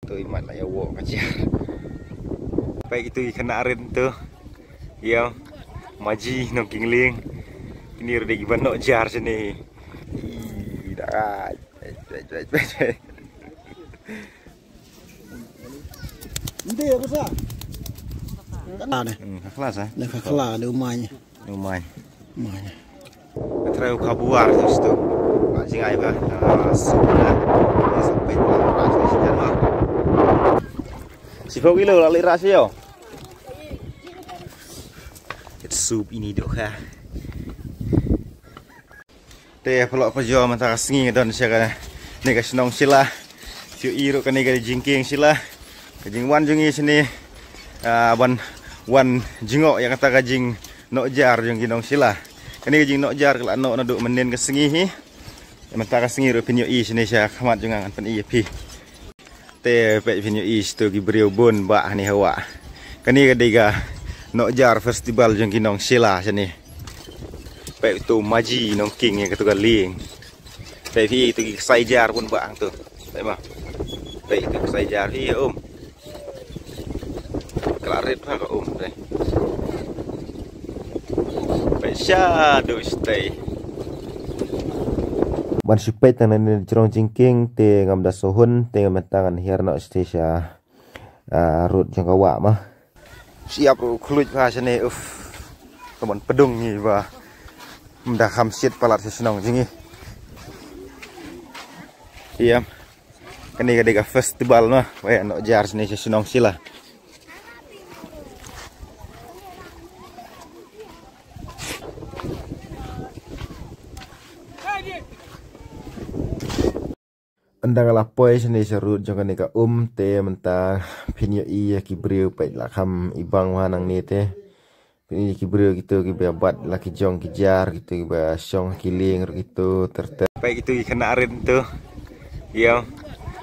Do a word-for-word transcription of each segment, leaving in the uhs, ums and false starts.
To i mat la ïa wok ka jar. Peit kito ki khynnah rit to. Ïa. Maji Nongkingling. Kine ruh dei kiba noh jar shane. Ih, da. Peit, peit, peit, peit. Ande, apa sa? Ane. Hmm, ka khla sa? Ne ka khla, ne u mai. U mai. Mai. Ka trei u khabuar tu stu. Ba jingai ba. Ah, suk na. Ni sa peit ba, ba, ba, ba, ba. Shiphew kilo la leit rah sha ïew. Ka sup ine dohkha. Te pynlong pynjor mynta ka sngi nga don sha kane ka shnong Shila. Phi ïohi ruh kane ka jingkieng Shila. Ka jingwan jong ngi shane, ah, ban wan jngoh ïa kata ka jingnoh jar jong ki nong Shila. Kane ka jingnoh jar ka la noh naduh mynnin ka sngi hi. Mynta ka sngi ruh phin ïohi shane sha khmat jong nga ngan pyni ïa phi. Te peit phin ïohi shatu ki briew bun ba hangne ha wah. Kane ka dei ka Nohjar Festival jong ki nong Shila shane. Peit tu Maji Nongking ïa katu ka lieng. Peit phi tu ki ksai jar bun ba hangtu. Peit ma. Peit tu ksai jar hi um. Ka la rit ha ka um te. Peit sha du shatei. Ban shu peit tang nangne jrong jingkieng te ngam da shu hun te ngam da tang ngan hiar noh shatei sha, ah, rud jong ka wah ma. Shu ïap ruh khluit bha shane uf. Ka mon pdung ngi ba. Ngam da kham shit palat sha shnong jong ngi. Ïa. Kane ka dei ka festival noh, ba ïa Nohjar shane sha shnong Shila. Ynda nga la poi shane sha rud jong kane ka um te mynta phin ïohi ïa ki briew peit la kham ibang bha nangne te. Peit ki briew kito kiba bat la ki jong ki jar, kito kiba shong ha ki lieng ruh kito ter ter. Peit kito ki khynnah rit to. Ïa,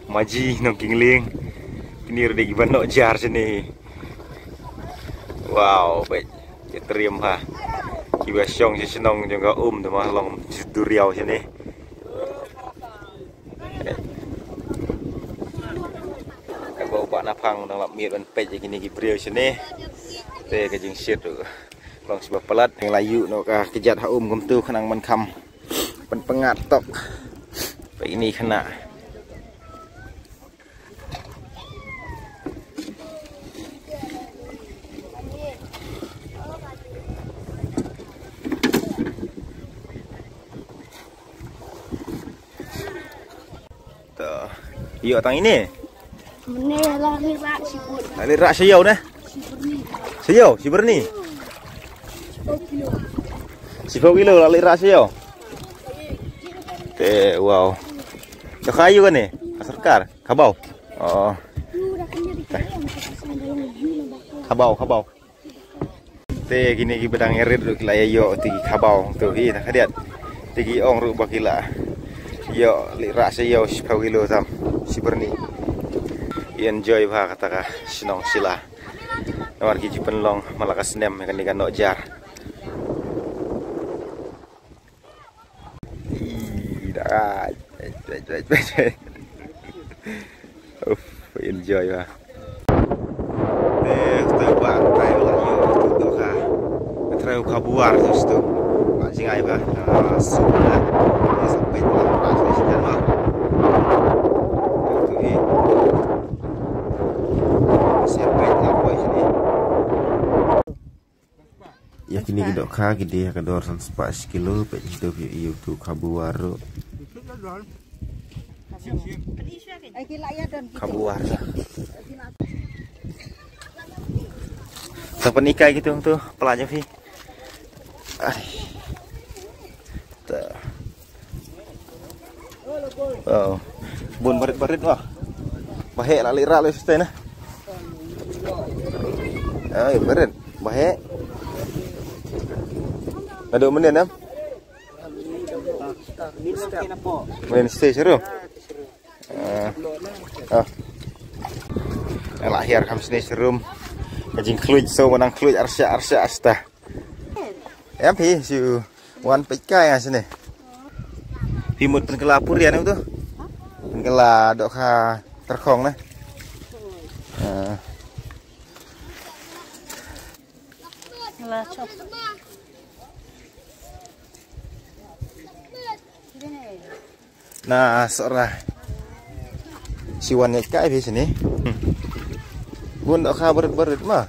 Maji Nongking lieng. Kine ruh dei kiba noh jar shane. Wow, peit. Ki triem ha. Kiba shong sha shnong jong ka um te ma long duriaw shane. Ka ba u Bah Naphang u dang lap miet ban peit ïa kine ki briew shane. Te ka jingshit ruh long shiba palat. Nga la ïuh noh ka kjat ha um kumtu khnang ban kham pynpngat tok. Peit kine khynnah. To. Ïoh tang ine. Mynne la leit rah shibun. La leit rah sha ïew ne? Shibun. Sha ïew, shibun ni. Shiphew kilo. Shiphew kilo la leit rah sha ïew. Te wow. Dohkha aïu kane? Ka sorkar, khabaw. Oh. Khabaw, khabaw. Te kine kiba dang ïarit ruh ki la ïa ïoh te ki khabaw to hi na khadiat. Te ki ong ruh ba ki la ïoh leit rah sha ïew shiphew kilo tam shibun ni. Enjoy bha kata ka shnong Shila. Namar ki ju pynlong man la ka snem kane ka Nohjar. Ih, da. Uff, enjoy bha. Te, te ba, tai la ïoh tu dohkha. Te khabuar tu stu. Ba jingai bha. Ah, suk na. Te sa peit la ba shu jan ma. Tu hi. Sa peit la poi sini. Ïa kine ki dohkha ki dei ha ka dor san spah shi kilo, peit kito ki ïa utu khabuar ruh. Khabuar ruh. Sa panikai kito tu, pela jong phi. Ai. Ta. Oh. Bun barit-barit wah. Bahek la lira le stai na. Ai, barit. Bahek. Naduh mynnin em? Mynnin stai serum. Ah. Ah. Lah hiar kham sini serum. Ka jingkhluit so, nang khluit arsha arsha asta. Em phi shu wan peit kai nga sini. Phi mut pynkylla purian em tu. Pynkylla dohkha tyrkhong na. Ah. Na sora. Siwan ne kai phi sini. Bun dohkha barit barit ma.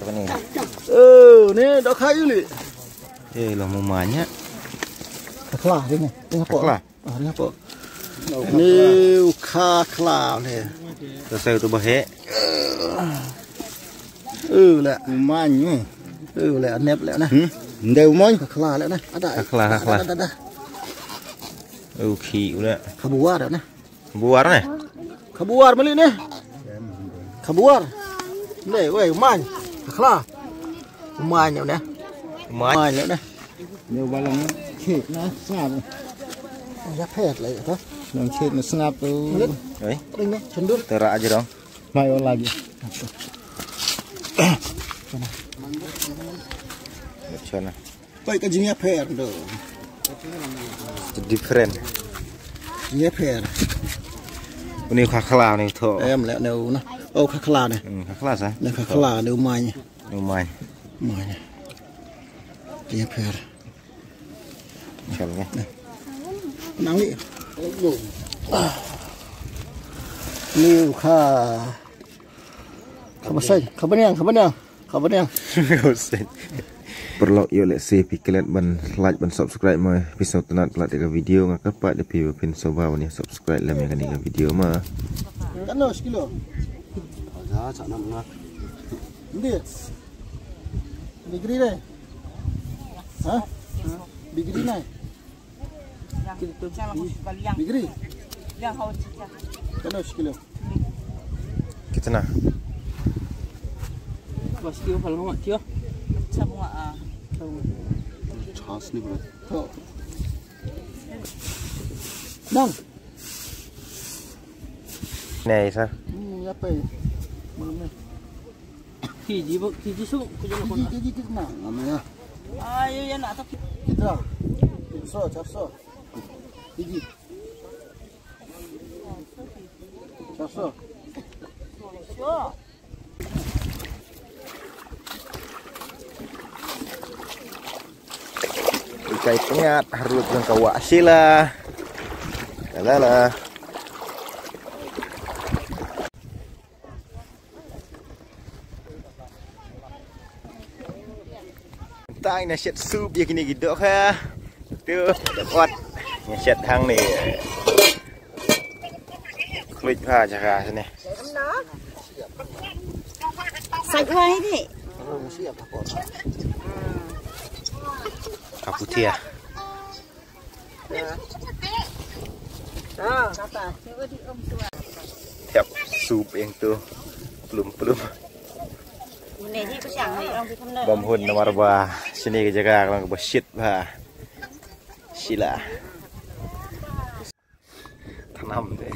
Apa ni? Oh, ni dohkha yu li. Eh, lah mau banyak. Khla ni. Ni apa? Khla. Ah, ni apa? Ni u kha khla ni. Ka sai tu bah he. Eh, la. U main ni. Eh, la nep la na. Hmm? Ndai u main. Kha khla la na. Ada. Kha khla, kha khla. Ada, ada, ada. U khi u la. Kha buar na. Buar ne? Kha buar mali ne. Kha buar. Ne, wei, u main. Kha khla. U main ne. U main. U main ne. Neu ba long khit na sngap. Oh, ïa phet la ïa ta. Long khit na sngap tu. Oi. Ring ne, chendur. Tera aja dong. Mai ol lagi. Chona. Pai ka jingïapher do. Different. Jingïapher. Uni kha khla ni tho. Em le ne u na. Oh, kha khla ne. Hmm, kha khla sa. Ne kha khla ne u main. U main. Main. Jingïapher. Chal ne. Nang ni. Ni u kha. Kha ba seng, kha ba niang, kha ba niang, kha ba niang. Paralok, ïoh lehse phi klet ban like ban subscribe ma phi sngewtynnat palat ïa ka video, nga kyrpad ïa phi ba phin sngewbha ban ïa subscribe lem ïa kane ka video ma. Katno shi kilo? Aja, sa nam nga. Ndi. Bigri dai. Ha? Bigri nai. Bigri. Katno shi kilo? Kitna? Bas kilo pal mo tio. Sa mo a. Chas ni bro. To. Nang. Nei sa. Hmm, ya pai. Mana? Kiji bo, kiji su, kiji na kona. Kiji, kiji kitna? Nama ya? Ayo ya nak tak. Kitna? Tiga ratus, empat ratus. Kiji. Empat ratus. Ikai pynïat harud jong ka wah Sheila. Ka la la. Tang na shet sup ïa kine ki dohkha. Tu, ot. Na shet hang ni. Klik ha jaka sini. Sa gua ini. Kaputia. Thiap sup ïa tu. Plum plum. Bam hun namar ba shini ka jaka ka long kaba shit bha. Sheila. Tanam de.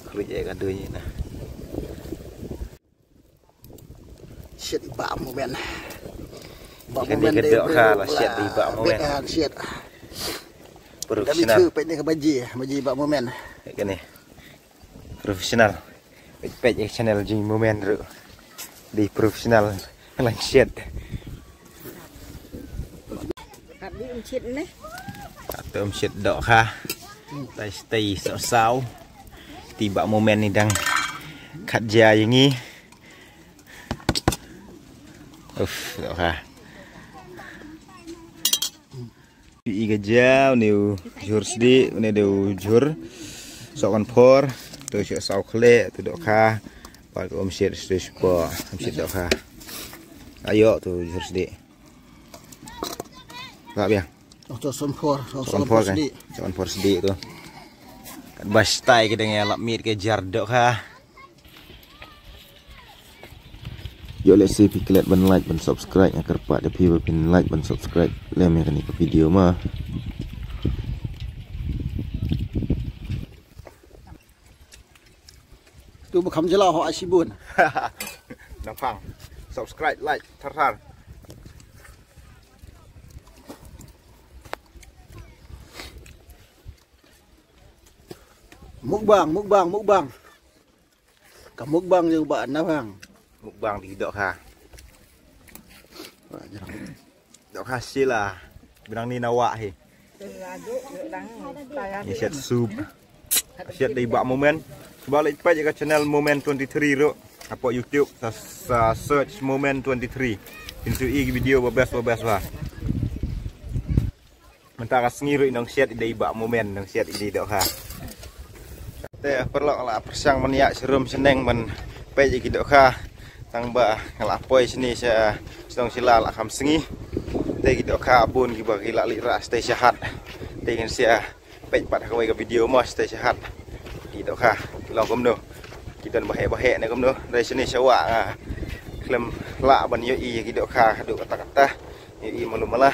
Khrui ïa ka dui na. Shit, i Bah Momen. Bah Momen ka dohkha la shit i Bah Momen. Shit. Professional. Peit ni ka baji, baji Bah Momen. Kane. Professional. Peit, peit ïa channel jong i Momen ruh. Dei professional. Lang shit. Kat di um shit ne. Kat di um shit dohkha. Tai stay so saw. Te i Bah Momen ni dang khat ja ïa ngi. Uf, dohkha. Pi i ka ja, une u jhur sdi, une de u jhur. Sok kan por, tu sok saw khleh, tu dohkha. Pat ka um shit, tu shpo, um shit dohkha. Ayo tu jhur sdi. Lap ïa. Oh, tu son por, oh, son por kan. Son por sdi tu. Kat ba stai ki dang ïa lap miet ka jar dohkha. Ïoh lehse phi klet ban like ban subscribe, nga kyrpad ïa phi ba phin like ban subscribe lem ïa kane ka video ma. Tu ba kham jylla ho a shibun. Nang phang. Subscribe, like, thar thar. Mukbang, mukbang, mukbang. Ka mukbang jong ba na bang. Mukbang di dohkha. Dohkha sila. Benang ni na wah hi. Ni siat sup. Siat dei ba Momen. Cuba leit peit ïa ka channel Momen twenty-three ruh. Hapoh YouTube sa, sa search Momen twenty-three. Phin shu i ki video ba best ba best ba. Mynta ka sngi ruh i nongsiat i dei ba Momen, nongsiat i dei dohkha. Te paralok, la pyrshang ban ïa shrum shneng ban peit ïa ki dohkha. Tang ba nga la poi shane sha shnong Shila la kham sngi. Te ki dohkha bun kiba ki la leit rah shatei shahat. Te ngin sa peit pat ha kawei ka video mo shatei shahat. Ki dohkha ki long kumno. Ki don ba heh ba heh ne kumno. Dei shane sha wah nga khlem lah ban ïohi ïa ki dohkha haduh katta katta. Ïohi malu mala.